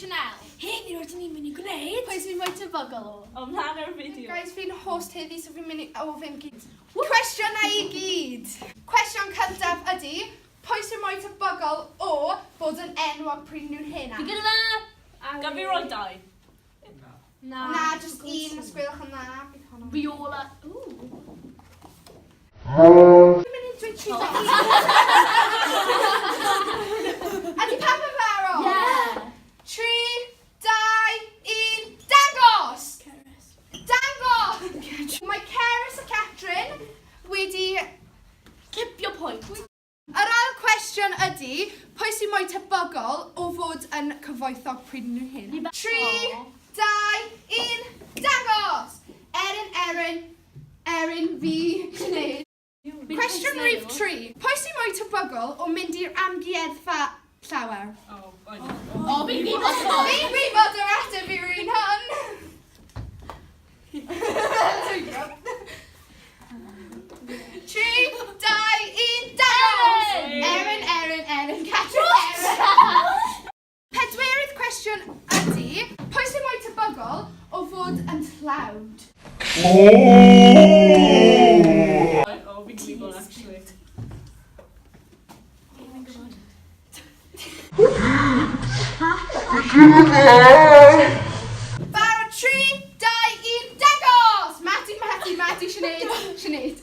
Chanel. Heddi rydyn ni'n mynd i gwneud... Pwy sy'n mwy tebygol o? O, mlaen ar y fideo. Guys, fi'n host heddi, so fi'n mynd i ofyn gyd. Cwestiynau i gyd! Cwestiwn cyntaf ydy, pwy sy'n mwy tebygol o bod yn enwog pryd nhw'n hynna? Fi gyda fe! Gaf fi roi dau? Na. Na, just un, os gwelwch yn dda. Bydd honno. Viola. Ooh. Fi'n mynd i dweud tri, dau, un. Ydy pawb yn barod? Yeah. 3, 2, 1, dangos! Cerys. Dangos! Mae Cerys a Catrin wedi... Cipio pwynt. Yr ail cwestiwn ydy, pwy sy'n mwy tebygol o fod yn cyfoethog pryd nhw'n hyn? 3, 2, 1, dangos! Erin, Erin, Erin, fi, Sinead. Cwestiwn rhif 3. Pwy sy'n mwy tebygol o mynd i'r amgueddfa llawer? Oh, I know. O, fi'n gwybod hwn. Fi'n gwybod yr ateb i'r un hwn. 3, 2, 1, dangos! Erin, Erin, Erin, Catrin, Erin. Pedwerydd cwestiwn ydy, pwy sy'n mwy tebygol o fod yn tlawd? Oh, fi'n gwybod, actually. Barod 3, 2, 1, dangos! Mati, Mati, Mati, Sinead, Sinead.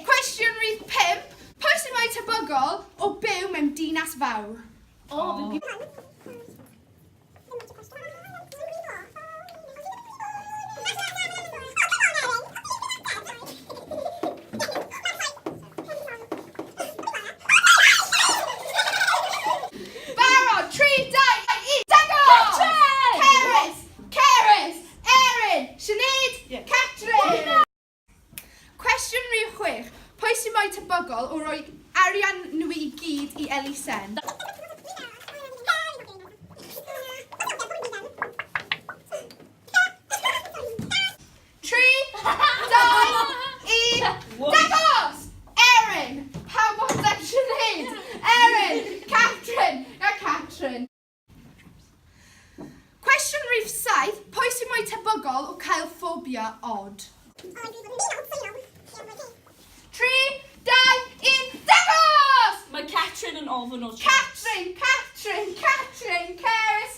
Cwestiwn rhif 5, pwy sy'n mwy tebygol o byw mewn dinas fawr? O, fi'n gwybod. Barod, 3, 2, 1, dangos! Catrin! Cerys, Cerys, Erin, Sinead, Catrin! Cwestiwn rhif 6, pwy sy'n mwy tebygol o roi arian nhw i gyd i elusen? 3, 2, 1, dangos! Erin! Pawb ond am Sinead! Erin! Catrin! A Catrin! Cwestiwn rhif 7, pwy sy'n mwy tebygol o cael ffobia od? 3, 2, 1, dangos! Mae Catrin yn ofn o chips. Catrin, Catrin, Catrin, Cerys...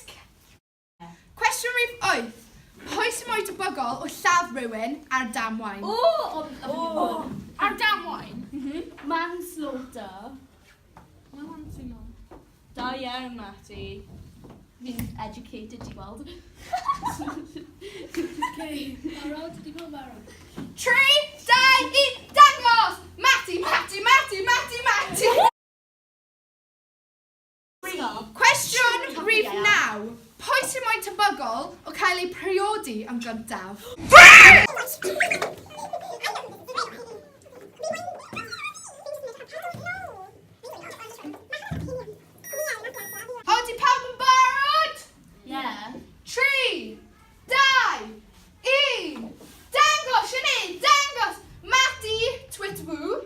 Cwestiwn rhif 8. Pwy sy'n mwy tebygol o lladd rhywun ar damwain? O, o, fi'n gwybod. Ar damwain? Manslaughter. Mae hwn sy'n ôl. Da iawn, Matty. Fi'n educated, ti gweld. Okay, barod? Di pawb barod? 3, 2, 1, dangos! Matty, Matty, Matty, Matty, Matty! Cwestiwn rhif 9. Pwy sy'n mwy tebygol o cael ei priodi yn gyntaf? Odi pawb yn barod? Yeah. 3, 2, 1. Dangos, Sinead, dangos! Matty, twit woo.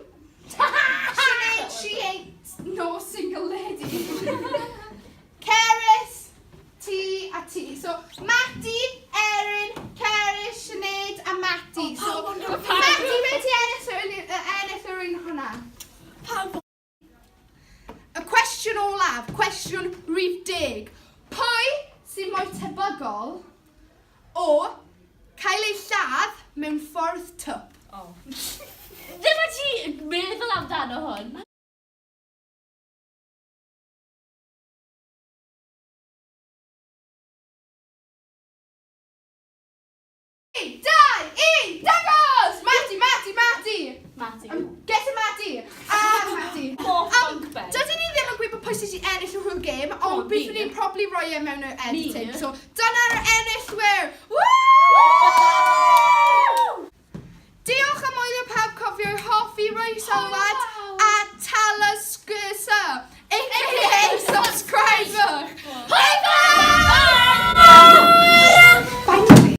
Sinead, she ain't no single lady. Cerys, ti a ti. So, Matty, Erin, Cerys, Sinead a Matty. So, Matty, fe ti ennill yr un- yy, ennill yr un hwnna? Pawb Y cwestiwn olaf, cwestiwn rhif 10. Pwy sy'n mwy tebygol o cael ei lladd mewn ffordd twp? Oh. Ddim o ti meddwl amdano hwn. 3, 2, 1, dangos! Matty, Matty, Matty! Matty. Get it, Matty! A Matty. Hoff bunk bed. Dydyn ni ddim yn gwybod pwy sydd wedi ennill y whole game, ond Oh, byddwn fi. ni'n probably rhoi e mewn y editing. Me. So, dyna'r enillwyr! Woo! Diolch am wylio pawb, cofio i hoffi, rhoi sylw.